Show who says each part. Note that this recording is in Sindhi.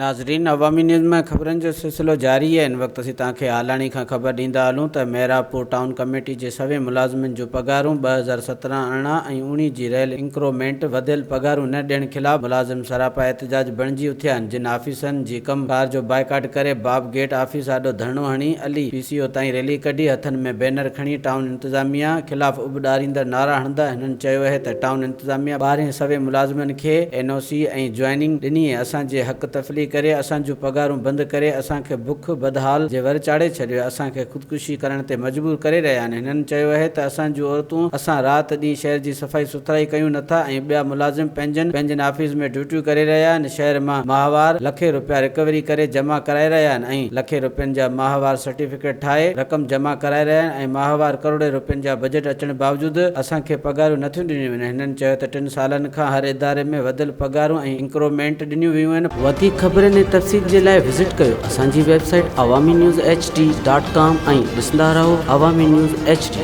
Speaker 1: ناظرين عوامي نيوز ۾ خبرن جو سلسلو جاري آهي ان وقت اسين توهان کي هالاڻي کان خبر ڏيندا هلون ته محرابپور ٽائون ڪميٽي جي سوين ملازمن جون پگهارون 2017 18 ۽ 19 جي رهيل انڪرومينٽ وڌيل پگهارون نه ڏيڻ خلاف ملازم سراپا احتجاج بڻجي اٿيا آهن جن آفيسن جي ڪم ڪار جو بائيڪاٽ ڪري باب گيٽ آفيس آڏو ڌرڻو هڻي علي پي سي او تائين ريلي ڪڍي هٿن ۾ بينر کڻي ٽائون انتظاميا خلاف اڀ ڏاريندڙ نعرا هڻندا هنن چيو اهي ته ٽائون انتظاميا ٻارهين سوين ملازمن کي اين او سي ۽ جوائننگ ڏني اسان جي حق تفلي ڪري اسان جون پگهارون بند ڪري اسان کي بک بدحال جي ور چاڙهي ڇڏيو آهي اسان کي خودڪشي ڪرڻ تي مجبور ڪري رهيا آهن هنن چيو اهي ته اسان جون عورتون اسان رات ڏينهن شهر جي صفائي سٿرائي ڪيون نٿا ۽ ٻيا ملازم پنهنجن پنهنجن آفيس ۾ ڊيوٽيون ڪري رهيا آهن شهر مان ماهوار لکين روپيا رڪوري ڪري جمع ڪرائي رهيا آهن ۽ لکين روپين جا ماهوار سرٽيفڪيٽ ٺاهي رقم جمع ڪرائي رهيا آهن ۽ ماهوار ڪروڙين روپين جا بجيٽ اچڻ باوجود اسان کي پگهارون نٿيون ڏنيون وڃن هنن چيو ته ٽن سالن کان هر اداري ۾ وڌيل پگهارون ۽ انڪرومينٽ ڏنيون ويون آهن. وڌيڪ خبرن ۽ تفصيل جي لاء وزٽ ڪيو اسان جي website Awami news H D dot com ۽ ڏسندا رهو عوامي نيوز ايڇ ڊي.